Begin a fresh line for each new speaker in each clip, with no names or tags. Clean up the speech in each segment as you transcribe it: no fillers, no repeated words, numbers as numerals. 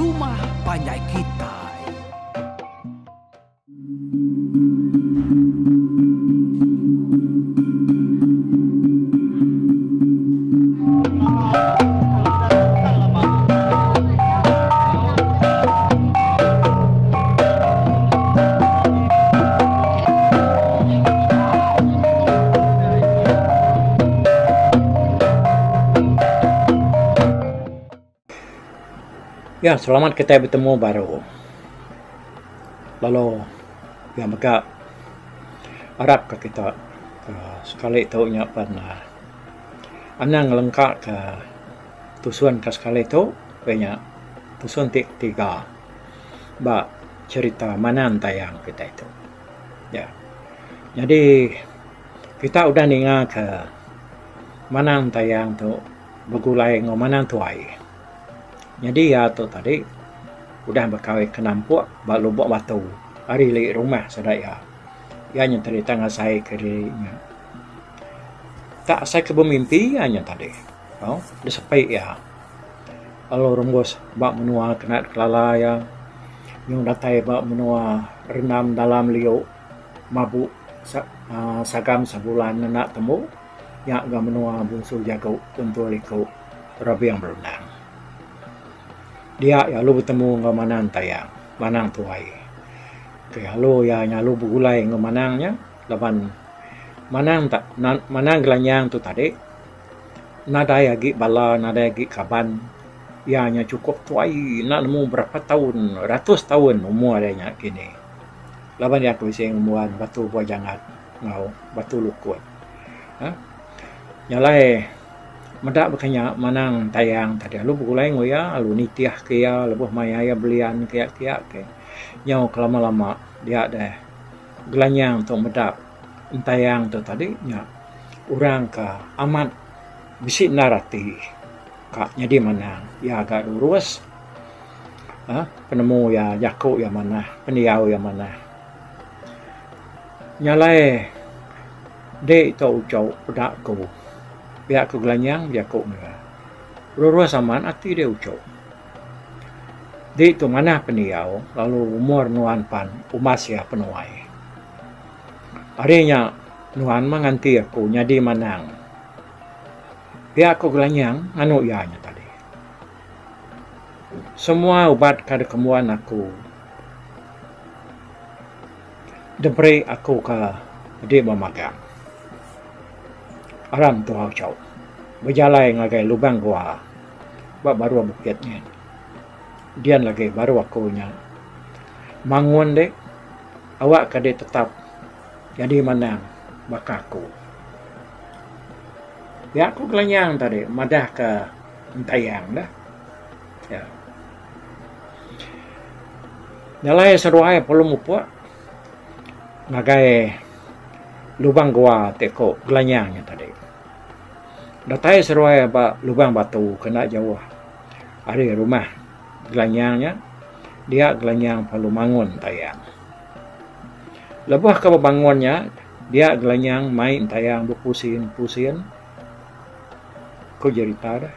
rumah panjai kitai.
Ya selamat kitai betemu baru lalu pia mega arap ka kita sekali tu nya pan anang ngelengka ka tusun ka sekali tu pia nya tusun ti ketiga ba cherita manang tayang kitai tu. Ya nyadi kita udah ninga ka manang tayang tu begulai enggau manang tuai. Nyadi iya tu tadi udah bekawi ke nampuk ba Lubok Batu ari ili rumah sida iya. Iya nya tadi tak ngasai ke diri nya. Tak asai ke bemimpi iya nya tadi. Au disepi iya lalu rembus ba menua kena kelala iya nyau datai ba menua rendam dalam liu mabu uhh sagam sebulan enda tembu. Nya ga menua Bungsu Jagu Untul Iku Rabing Berundang. Dia iya lalu betemu enggau Manang Tayang, Manang Tuai. Ke lalu iya nyalu begulai enggau Manang nya laban Manang Manang Gelanyang tu tadi nadai agi bala nadai agi kaban iya nya chukup tuai enda nemu berapa taun ratus taun umur iya nya kini laban iya ke bisi ngembuan batu buah jangat. Enggau batu lukut. uhh Nya alai meda baka nya manang tayang tadi lalu begulai enggau iya lalu nitih ke iya lebuh maya iya belian kiya kiya ke nyau ke lama lama dia deh gelanyang tu meda entayang tu tadi nya orang ke amat bisi endar ati ka nyadi manang iya ga lurus uhh penemu iya jaku iya manah pendiau iya manah. Nya alai dek tu uchu peda ku pia ku Gelanyang bejaku mega. Rurus amat ati dek uchu. Dek tu manah pendiau lalu umur nuan pan umbas iya penuai. Ari nya nuan meh nganti aku nyadi manang. Pia ku Gelanyang nganu iya nya tadi. Semua ubat ka dikembuan aku. Diberi aku ka di memagang. Aram Tuau Chau bejalai ngagai lubang gua ba baruh bukit nyin. Dian lagi baru aku nya mangun deh awak ka deh tetap nyadi manang baka aku. Pia ku Gelanyang tadi madah ka Entayang dah. Ya. Jalai seduai perlu mupuk ngagai lubang gua ti ku Gelanyang nya tadi. Datai seduai ba lubang batu ke enda jauh ari rumah Gelanyang nya dia Gelanyang perlu mangun tayang. Lebuh ke bebangun nya dia Gelanyang mai tayang bepusin-pusin ku jerita deh.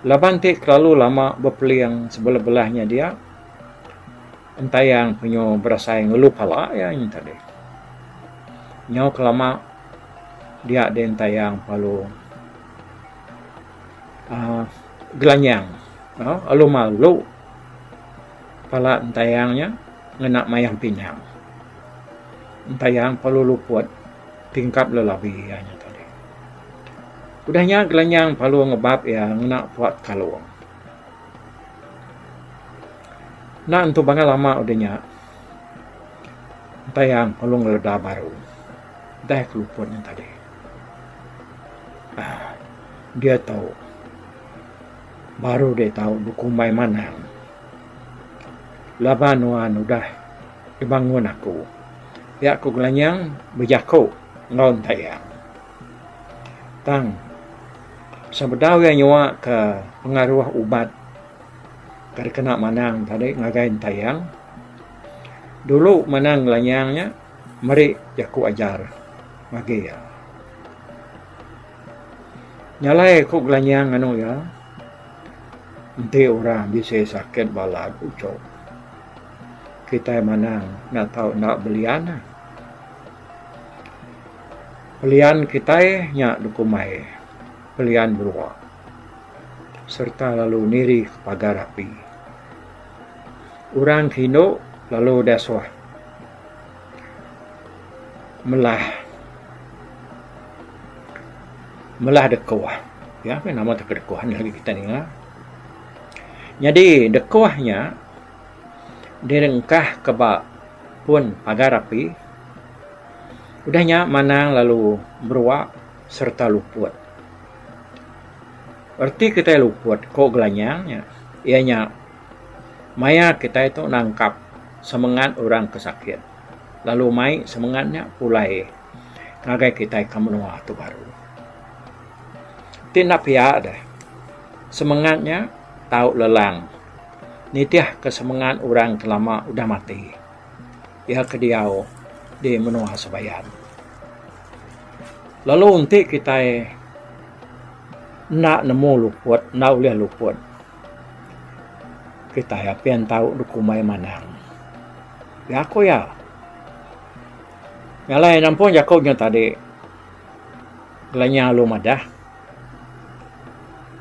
Laban ti kelalu lama bepeling sebelah-belah nya dia, entayang penyu berasai ngelu pala iya nya tadi. Nyau ke lama dia deh entayang perlu uhh gelanyang lalu malu pala entayang nya ngena mayang pinang. Entayang perlu luput tingkap lelabi iya nya tadi. Udah nya Gelanyang perlu ngebap iya ngena puat kalong. Enda entu bangat lama udah nya entayang perlu ngeleda baru deh keluput nya tadi. uhh Diatu baru deh tau bekumbai manang laban nuan udah dibangun aku. Pia ku Gelanyang bejaku enggau entayang. Tang, sebedau iya nyua ke pengaruh ubat ke dikena manang tadi ngagai entayang, dulu manang Gelanyang nya meri jaku ajar bagi iya. Nya alai ku Gelanyang nganu iya. Enti orang bisi sakit balat uchu kitai manang enda tau enda belian. Pelian kitai nya dikumbai pelian berua sereta lalu niri ke pagar api. Orang ke indu lalu diasuh melah melah dekuh. Ya meh nama tauka dekuh nih agi kitai ninga. Nyadi dekuh nya direngkah ke ba pun pagar api udah nya manang lalu berua sereta luput. Reti kitai luput ko gelanyang nya iya nya maya kitai tu nangkap semengat orang ke sakit lalu mai semengat nya pulai ngagai kitai ke menua tu baru. Ti enda pia deh semengat nya tau lelang nitih ke semengat orang ke lama udah mati iya ke diau di menua sebayan. Lalu enti kitai enda nemu luput enda ulih luput kitai apin tau dikumbai manang. Pia ku iya. Alai nampung jaku nya tadi Gelanya lalu madah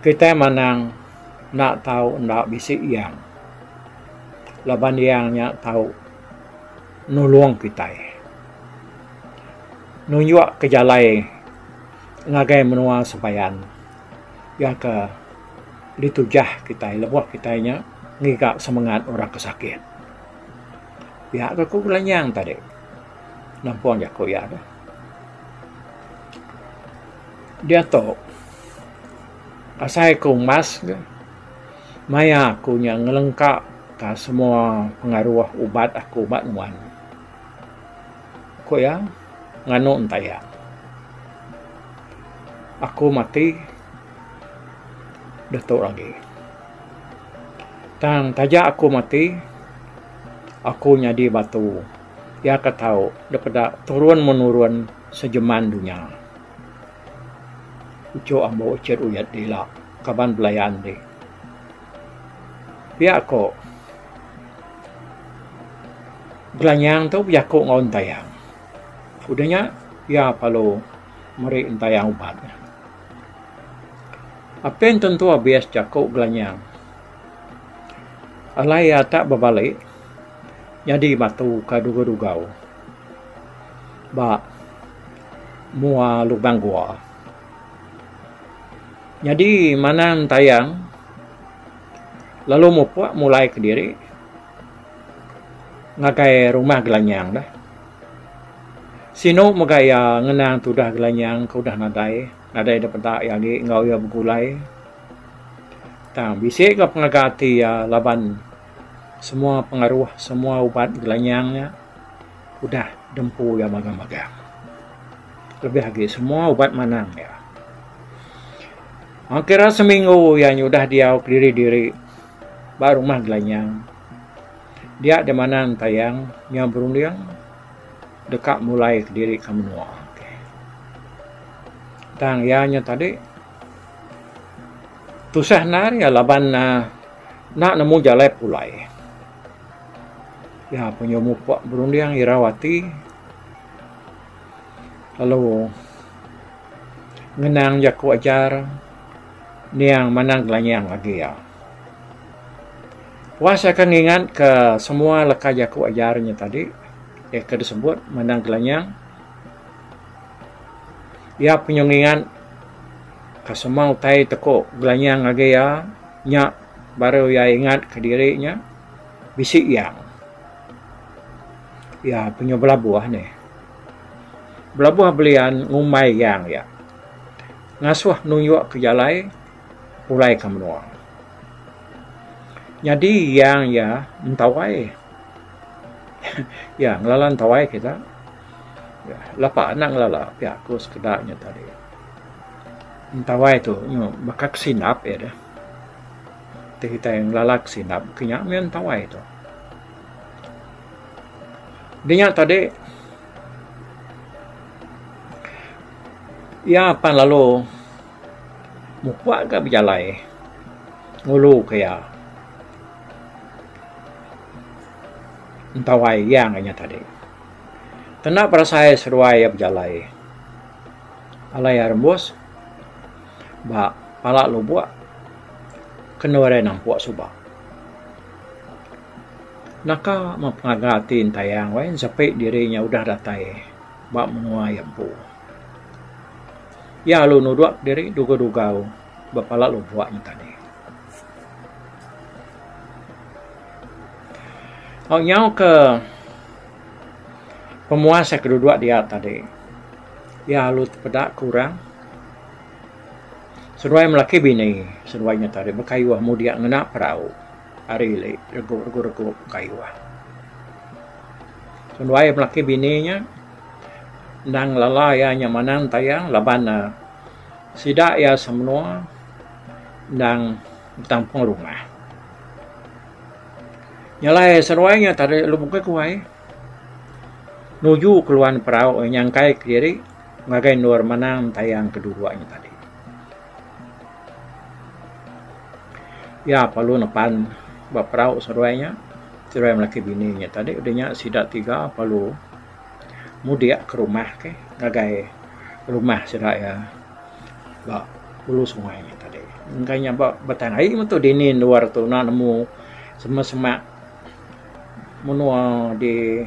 kitai manang enda tau enda bisi iyang laban iyang nya tau nulung kitai nunjuk ke jalai ngagai menua sebayan iya ke ditujah kitai lebuh kitai nya ngiga semengat orang ke sakit. Pia ke ku Gelanyang tadi nampung jaku iya tu. Diatu asai ku umbas ke maya aku nya ngelengka ka semua pengaruh ubat aku ba nuan. Ku iya nganu entayang. Aku mati diatu agi. Tang taja aku mati aku nyadi batu iya ke tau dipeda turun menurun sejeman dunya. Uchu ambu ichet uyet ila kaban belayan ti. Pia ko Gelanyang tu bejaku enggau Entayang. Udah nya iya perlu meri Entayang ubat. Apin tentu abis jaku Gelanyang. Alai iya tak bebali nyadi batu ka dugau-dugau ba mua lubang gua. Nyadi manang Entayang lalu mupuk mulai kediri ngagai rumah Gelanyang deh. Sinu mega iya ngenang tudah Gelanyang ke udah nadai, nadai da peda iya agi enggau iya begulai. Tang bisi ga pengaga ati iya laban semua pengaruh semua ubat Gelanyang nya udah dempu iya magang-magang. Lebih agi semua ubat manang iya. Kira seminggu iya nyudah diau kediri-diri ba rumah Gelanyang. Dia dimanang Entayang nyau berunding deka mulai kediri ke menua. Tang iya nya tadi tusah endar iya laban ne enda nemu jalai pulai. Iya pun nyau mupok berunding irau ati lalu ngenang jaku ajar niang manang Gelanyang agi iya. Puas akan ngingat ke semua leka jaku ajar nya tadi iya ke disebut Manang Gelanyang. Iya pun nyau ngingat ke semua utai teku Gelanyang agi iya nya baru iya ingat kediri nya bisi iyang. Iya pun nyau belabuh nih. Belabuh belian ngumbai iyang iya. Ngasuh nunjuk ke jalai pulai ke menua. Nyadi iyang iya entawai. Iya ngelala entawai kita. Lapa enda ngelala pia ku sekeda nya tadi. Entawai tu baka kesindap iya deh. Ti kitai ngelala kesindap ke nya mih entawai tu. Dinya tadi iya pan lalu mupuk ga bejalai. Ngulu ke iya. Entawai yang inya tadi. Kena berasai seduai iya bejalai. Alai iya rembus ba pala lubok kenu ari nampuk suba. Naka meh pengaga ati entayang weh sepi diri nya udah datai ba menua iya empu. Iya lalu nudok diri dugau-dugau ba pala lubok nya tadi. Au nyau ke pemuas iya ke duduk dia tadi iya lalu tepeda ke orang seduai melaki bini seduai nya tadi bekayuh mudik ngena perau ari ili regu regu regu bekayuh. Seduai melaki bini nya endang ngelala iya nya manang tayang laban ne sida iya semenua endang betampung rumah. Nyelai seduai nya tadi lalu bukai kuai nuju keluan perau nyangkai kediri ngagai endur manang tayang kedua nya tadi. Iya perlu nepan ba perau seduai nya seduai melaki bini nya tadi udah nya sida tiga perlu mudik ke rumah ke ngagai rumah sida iya ba ulu sungai nya tadi. Engka nya ba batang ai meto dini endur tu enda nemu sema semak menua di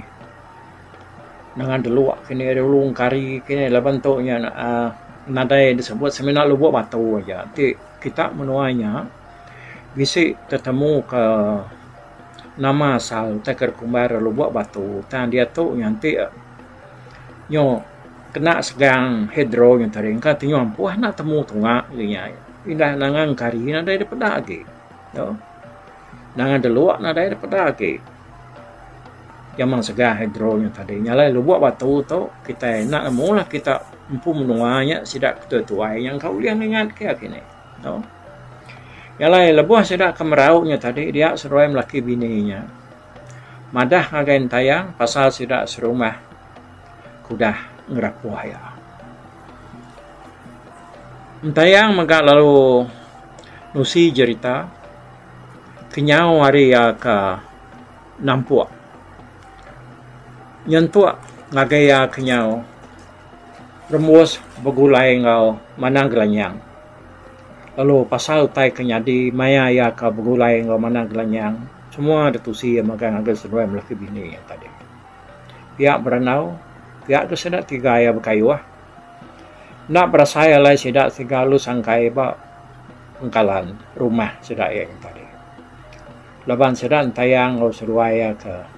nengah delok kini ari ulu engkari kini laban tu nya uhh nadai disebut semina lubok batu aja ti kita menua nya bisi tetemu ka nama asal utai ke dikumbai re lubok batu tang diatu nya enti nyu kena segang hidro nya tadi engka ti nyau ampuh enda temu tunga agi nya indah nanga engkari nadai dep peda agi toh nanga delok nadai dep peda agi jaman segang hidro nya tadi. Nya alai lubok batu tu kitai enda nemu lah kita empu menua nya sida ketuai tuai nya engka ulih ngingat ke kini toh. Nya alai lebuh sida ke merau nya tadi dia seduai melaki bini nya madah ngagai entayang pasal sida serumah ke udah ngerapuh iya. Entayang mega lalu nusi jerita kenyau ari iya ke nampuk nyentuk ngagai iya kenyau rembus begulai enggau Manang Gelanyang. Lalu pasal utai ke nyadi maya iya ke begulai enggau Manang Gelanyang semua ditusi iya mega ngagai seduai melaki bini iya tadi. Pia berandau, pia ke sida tiga iya bekayuh. Enda berasai alai sida tiga lalu sangkai ba pengkalan rumah sida iya nya tadi. Laban sida entayang enggau seduai iya ke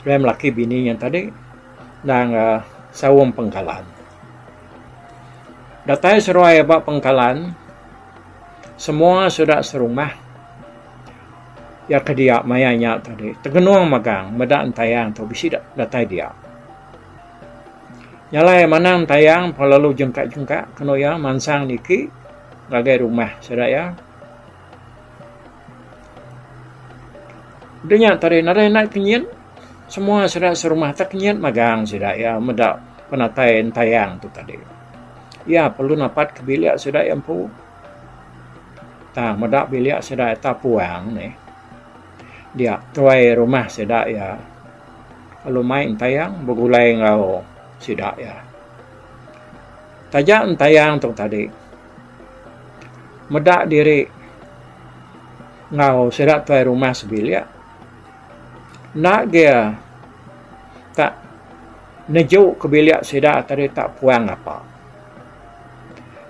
seduai melaki bini nya tadi endang saum pengkalan. Datai seduai ba pengkalan semua sida serumah. Iya ke dia maya nya tadi tegenung magang meda entayang tu bisi datai dia. Nya alai manang entayang pun lalu jengkak-jengkak kenu iya mansang niki ngagai rumah sida iya. Udah nya tadi nadai enda kenyit semua sida serumah tekenyit magang sida iya meda penatai entayang tu tadi. Iya perlu napat ke bilik sida iya empu. Tang meda bilik sida ita puang nih. Dia tuai rumah sida iya lalu mai entayang begulai enggau sida iya. Taja entayang tu tadi meda diri enggau sida tuai rumah sebilik enda agi iya tak neju ke bilik sida tadi tak puang ngapa.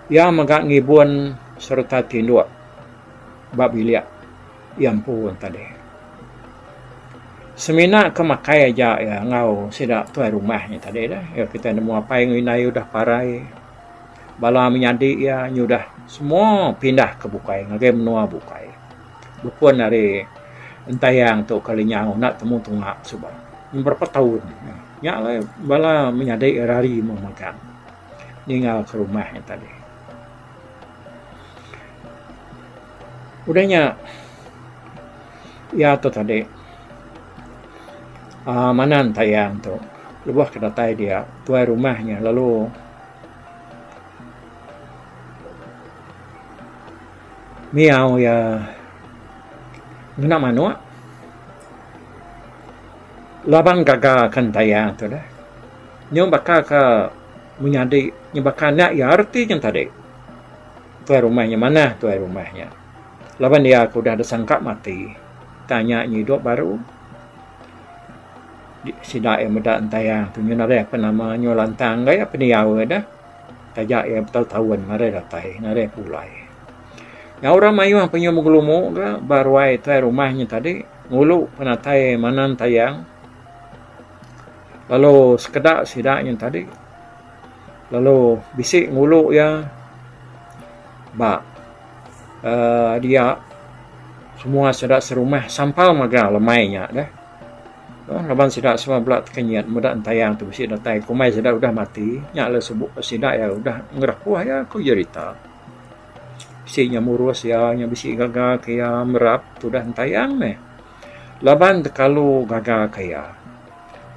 Iya mega ngibun sereta tinduk ba bilik iya empu tadi. Semina ke makai aja iya enggau sida tuai rumah nya tadi dah. Iya kitai nemu apai enggau indai udah parai. Bala menyadi iya nyudah semua pindah ke bukai ngagai menua bukai. Bepun ari entayang tu ke lenyau enda temu tunga suba. Berapa taun. Nya alai bala menyadi iya rari meh magang. Ningal ke rumah nya tadi. Udah nya iya tu tadi uhh manang tayang tu lebuh ke datai dia tuai rumah nya lalu. Miau iya ngena manuk laban gaga ke entayang tu deh. Nyau baka ke menyadi nyau baka anak iya reti nya tadi. Tuai rumah nya manah tuai rumah nya laban iya ke udah disangka mati tang nya ngidup baru. Sida iya meda entayang tu nyau nadai apan nama nyau lantang enggai pendiau iya deh. Taja iya betaun-taun nadai datai nadai pulai. Nyau orang mayuh penyu begelumu ga ba ruai tuai rumah nya tadi ngulu penatai manang tayang lalu sekeda sida nya tadi lalu bisi ngulu iya ba uhh dia semua sida serumah sampal mega lemai nya deh. Laban sida semua bela tekenyit meda entayang tu bisi datai kumbai sida udah mati nya lalu sebut sida iya udah ngerepuh iya ku jerita. Bisi nya murus iya nya bisi gaga ke iya merap tudah entayang meh. Laban tekalu gaga ke iya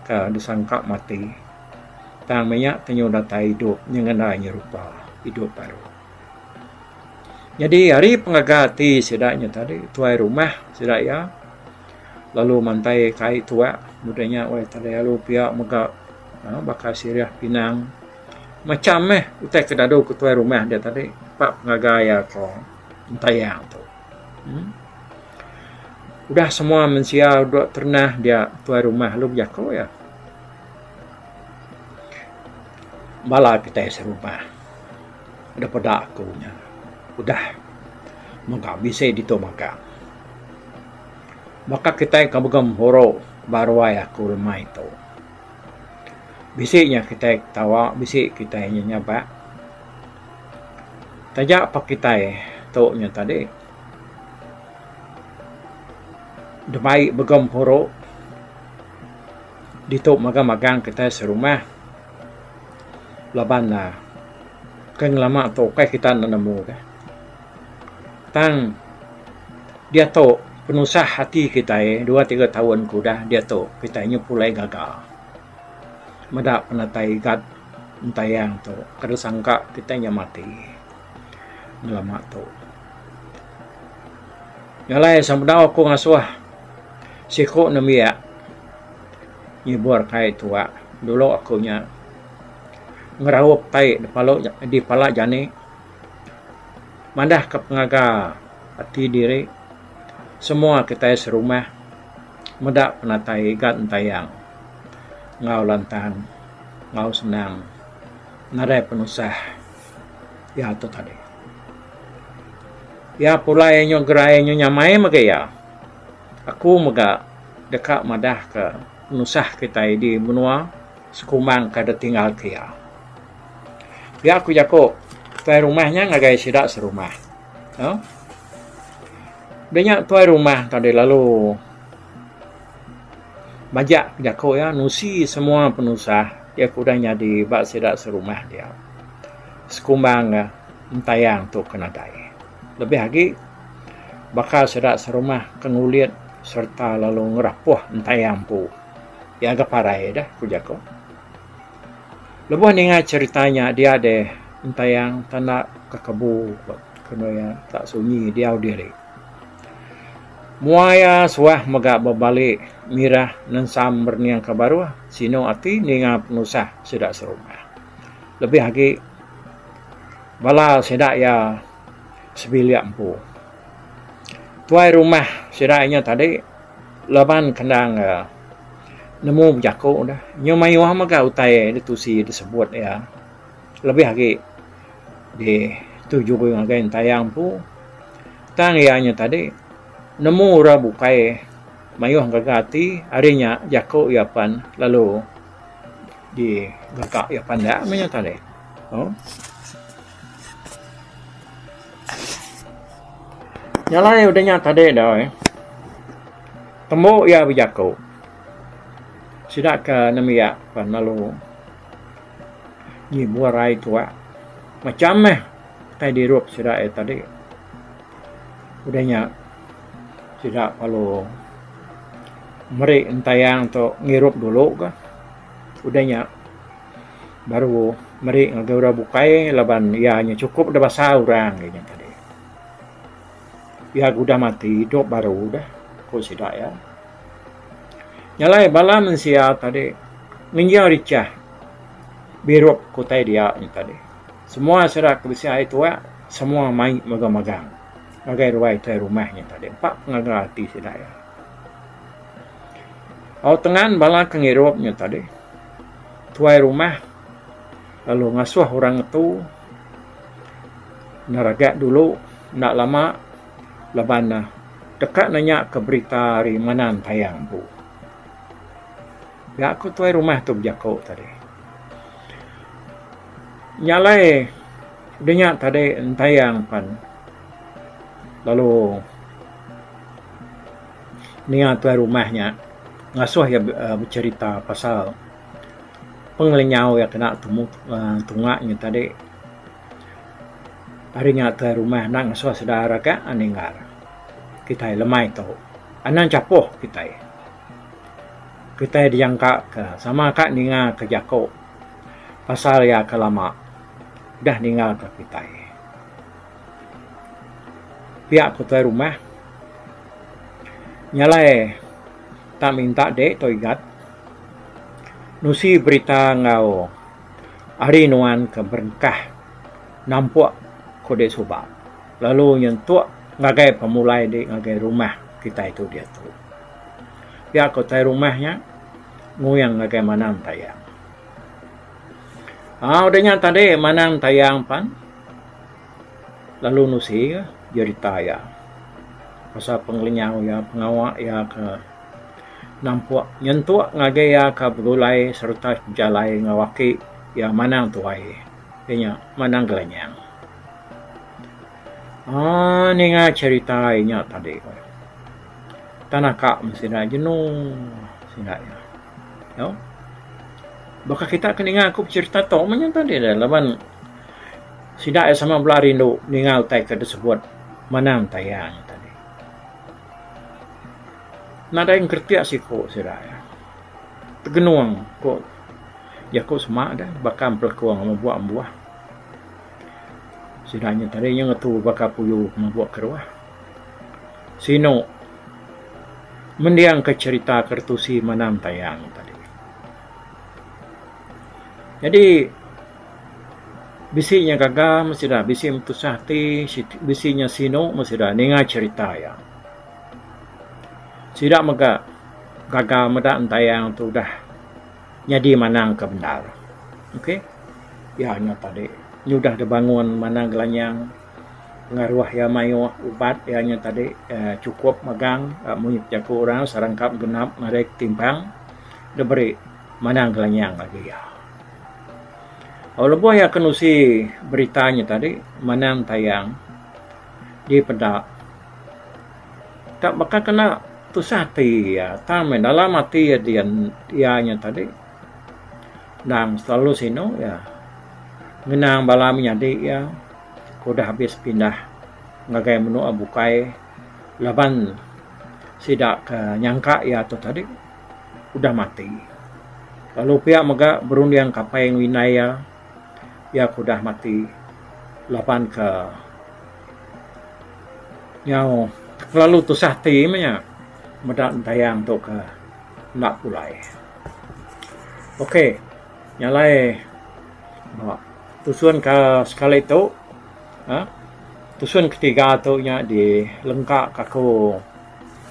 ka disangka mati tang meh nya tenyu datai idup nyengenda nyerupa idup baru. Nyadi ari pengaga ati sida nya tadi tuai rumah sida iya. Lalu mantai kai tuak udah nya wai tadi lalu pia mega baka sirih pinang macam meh utai ke dadu ke tuai rumah dia tadi pak pengaga iya ko entayang tu. uhh Udah semua mensia dok terenah dia tuai rumah lalu bejako iya. Bala kitai serumah da peda aku nya udah mega bisi ditu mega. Baka kitai ke begempuru ba ruai aku lemai tu. Bisi nya kitai ketawa bisi kitai nya nyabak. Taja pa kitai tu nya tadi dibai begempuru ditu magang-magang kitai serumah laban ne ke ngelama tu ukai kita enda nemu ka. Tang diatu penusah ati kitai dua tiga taun ke udah diatu kitai nyu pulai gaga meda penatai igat entayang tu kada sangka kitai nya mati ngelama tu. Nya alai sebedau aku ngasuh siku nembiak nyibur kai tuak dulu aku nya ngeraup tai dipala jani. Madah ka pengaga ati diri semua kitai serumah meda penatai igat entayang enggau lantang enggau senang nadai penusah iya tu tadi. Iya pulai nyu gerai nyu nyamai mega iya. Aku mega deka madah ka penusah kitai di menua sekumbang ka deh tinggal ke iya. Pia ku jaku tuai rumah nya ngagai sida serumah. Au. Udah nya tuai rumah tadi lalu majak jaku iya nusi semua penusah iya ke udah nyadi ba sida serumah dia. Sekumbang entayang tu ke nadai. Lebih agi baka sida serumah ke ngulit sereta lalu ngerapuh entayang empu. Iya ga parai deh ku jaku. Lebuh ninga cherita nya dia deh entayang tanda kekebu kenu iya tak sunyi diau diri. Mua iya suah mega bebali mirah nensam merening ke baruh sinu ati ninga penusah sida serumah. Lebih agi bala sida iya sebilik empu. Tuai rumah sida inya tadi laban kendang nemu bejaku deh. Nyu mayuh mega utai ditusi disebut iya lebih agi dituju ngagai entayang empu. Tang iya nya tadi nemu orang bukai mayuh gaga ati ari nya jaku iya pan lalu digaga iya pandak meh nya tadi. Nya alai udah nya tadi doi. Tembu iya bejaku. Sida ke nembiak pan lalu nyibur ai tuak. Macam meh utai dirup sida iya tadi. Udah nya sida lalu meri entayang tu ngirup dulu ka. Udah nya baru meri ngagai orang bukai laban iya nya chukup da basa orang nya tadi. Iya ke udah mati idup baru deh, ku sida iya. Nya alai bala mensia tadi ngenjing richah birup ke utai dia nya tadi. Semua sida ke bisi ai tuak semua mai magang-magang ngagai ruai tuai rumah nya tadi empa pengaga ati sida iya. Au tengan bala ke ngirup nya tadi tuai rumah lalu ngasuh orang ngetu neragak dulu enda lama laban ne deka nanya ke berita ari Manan Tayang empu. Pia ku tuai rumah tu bejaku tadi. Nya alai udah nya tadi Entayang pan lalu ninga tuai rumah nya ngasuh iya becherita pasal pengelenyau iya kena tunga nya tadi. Ari nya tuai rumah enda ngasuh sida ragak ninggal kitai lemai tu. Anang chapuh kitai. Kitai dijangka ke sama ka ninga ke jaku pasal iya ke lama udah ninggal ke kitai. Pia ku tuai rumah nyalai tak minta dek tu igat nusi berita enggau Ari nuan ke berengkah nampuk ku dek suba lalu nyentuk ngagai pemulai dek ngagai rumah kitai tu diatu. Pia ku tai rumah nya nguyang ngagai Manang Tayang. Aaa udah nya tadi Manang Tayang pan lalu nusi jerita iya pasal pengelenyau iya pengawa iya ke. Nampuk nyentuk ngagai iya ka begulai sereta bejalai enggau aki iya Manang Tuai iya nya Manang Gelanyang. Aaa ninga cherita iya nya tadi tan aka meh sida jenuh sida iya. Tau baka kita ke ninga aku becherita tu meh nya tadi laban sida iya sama bela rindu ninga utai ke disebut Manang Tayang tadi. Nadai ngeretik siku sida iya. Tegenung ku jaku sema deh baka empelekung mebuk embuh. Sida nya tadi nya ngetu baka puyu mebuk keruh. Sinu mending ke cherita ke ditusi manang tayang tadi. Nyadi bisi nya gaga meh sida bisi tusah ati bisi nya sinu meh sida ninga cherita iya. Sida mega gaga meda entayang tu udah nyadi manang ke bendar. Ok iya nya tadi nyudah da bangun manang gelanyang pengaruh iya mayuh ubat iya nya tadi uhh chukup megang munyi jaku orang serangkap genap ngagai ketimpang diberi manang gelanyang agi iya. Lebuh iya ke nusi berita nya tadi manang tayang dipeda Tak baka kena tusah ati iya tang meh dalam ati iya dian iya nya tadi endang selalu sinu iya ngenang bala menyadi iya ke udah abis pindah ngagai menua bukai laban sida ke nyangka iya tu tadi udah mati. Lalu pia mega berunding ke apai enggau indai iya, iya ke udah mati laban ke Nyau kelalu tusah ati meh nya meda entayang tu ke enda pulai. Ok nya alai ba tusun ke sekali tu uhh tusun ketiga tu nya dilengka ka aku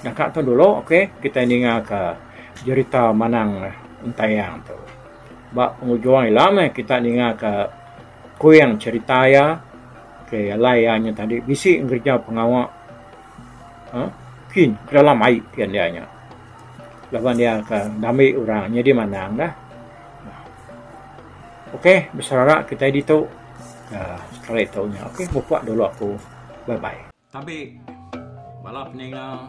naka tu dulu ok kitai ninga ka jerita manang entayang tu. Ba pengujung ila meh kita ninga ka kuing cherita iya. Ke alai iya nya tadi bisi ngereja pengawa uhh kin ke dalam ai kian iya nya. Laban iya ke ngambi orang nyadi manang dah. Ok beserara kitai ditu uhh sekali tu nya ok mupuk dulu aku bye bye. Tabi bala peninga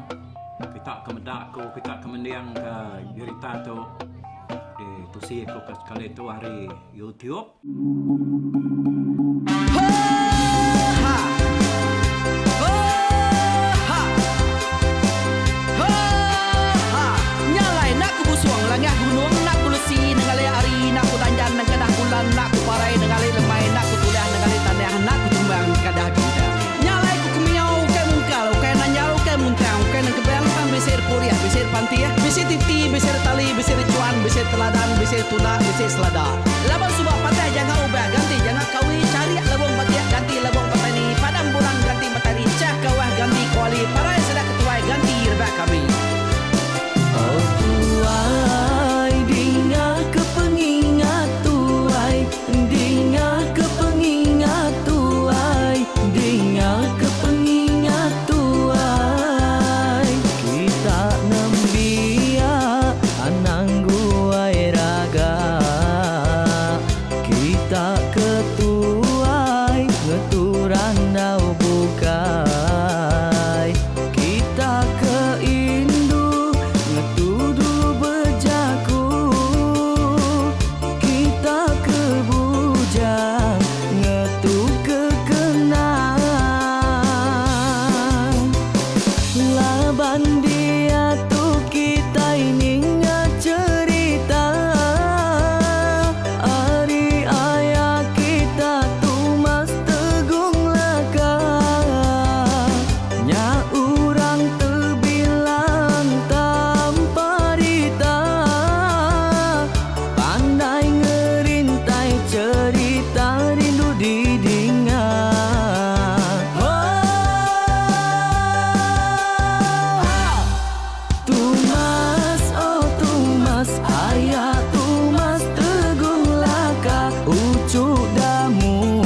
kita ke meda aku kita ke mending ke jerita tu ditusi aku ke sekali tu ari YouTube.
Bisi titi, bisi retali, bisi rechuan, bisi teladan, bisi tuna, bisi selada. Laban suba patah janga ubah ganti janga kawi, charik lebong batik ganti lebong petani, padam bulan ganti matari, chah kawah ganti kuali, parai sida ketuai ganti rebak kami.
Oh tuai dinga ke pengingat tuai, dinga ke pengingat tuai, dinga ke pengingat tuai. Kita nembiak anang guai raga, kita ketuai ngetu randau bukai, kita ke indu ngetu dulu bejaku, kita ke bujang ngetu ke kenang. Laban dia tu kita ninga cerita ari ayah kita Tumas Tegung Laka, nya urang terbilang tanpa rita, pandai ngerintai cerita rindu didinga. Tumas, oh Tumas, ayah Tumas Tegung Laka, ucu damu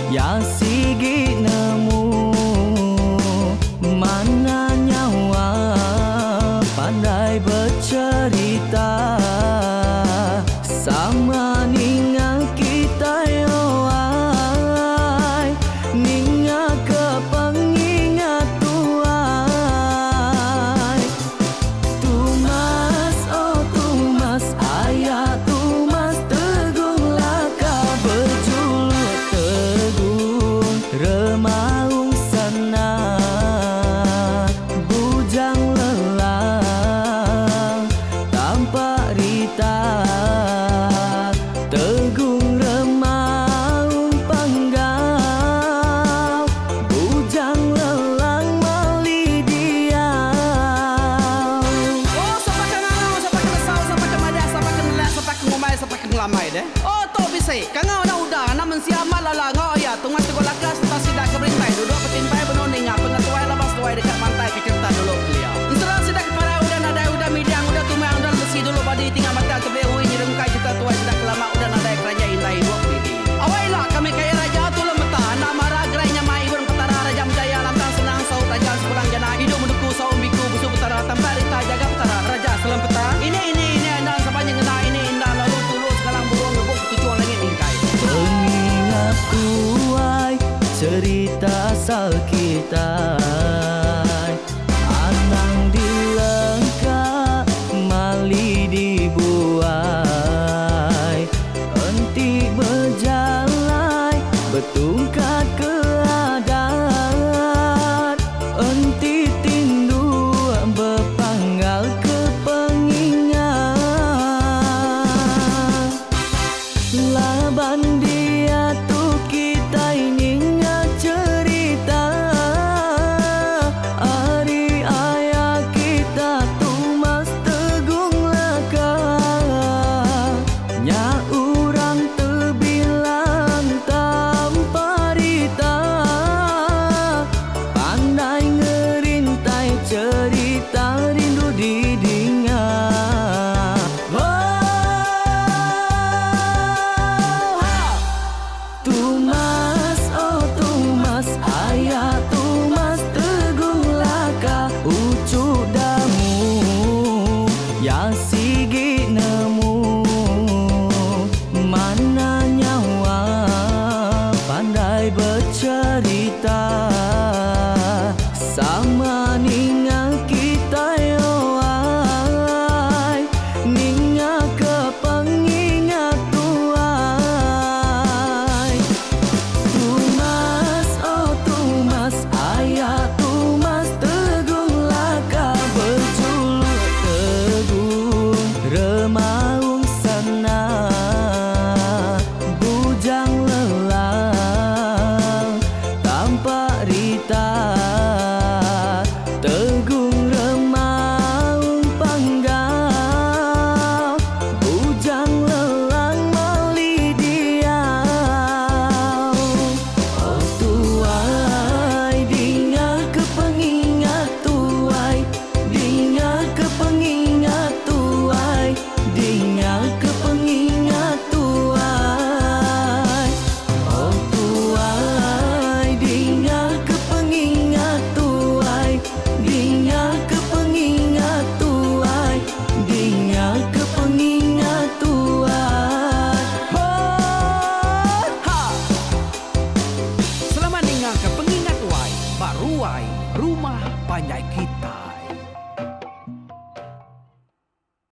ya sigi nemu, mana nyawa pandai bercerita, sama ninga kita yoai, ninga ke pengingat tuai. Tumas, oh Tumas, ayah Tumas Tegung Laka, berjuluk Tegung Remaung sana, bujang lelang tanpa rita, Tegung Remaung Panggau, bujang lelang mali diau.
Oh, sapa ke ngangau, sapa ke nesau, sapa ke madah, sapa ke nelak, sapa ke ngumbai, sapa ke ngelamai deh. Oh, tu bisi. Kangau dah udah, anak mensia amat lala ngau ya. Tungas Teguh Laka serta sida ke berintai, duduk betimpai benung ninga pengetuai laban seduai deka mantai ke cerita dulu kelia. Ensera sida ke parai udah nadai, udah midang, udah tumang, udah lesi dulu badi tinggal mata tebeli ui nyerungkai cerita tuai sida ke lama udah nadai keranjai indai dua kelidi. Awai ila kami kaya raja tulung meta, anak mara gerai nyamai ibun petara raja menjaya lantang senang saut raja sepulang jana hidup menduku saum biku busu petara tanpa rita jaga petara raja selam peta. Ini ini ini endang sampai nyengena ini indah lalu tulus kalang burung ngebuk ketujuan langit bingkai.
Pengingat tuai cerita asal kita, anang dilengka mali dibuai, enti berjalai betungkat ke adat, enti tindu berpanggal ke pengingat. Laban dia tu kita ninga cerita
Ruai Rumah Panjai Kita.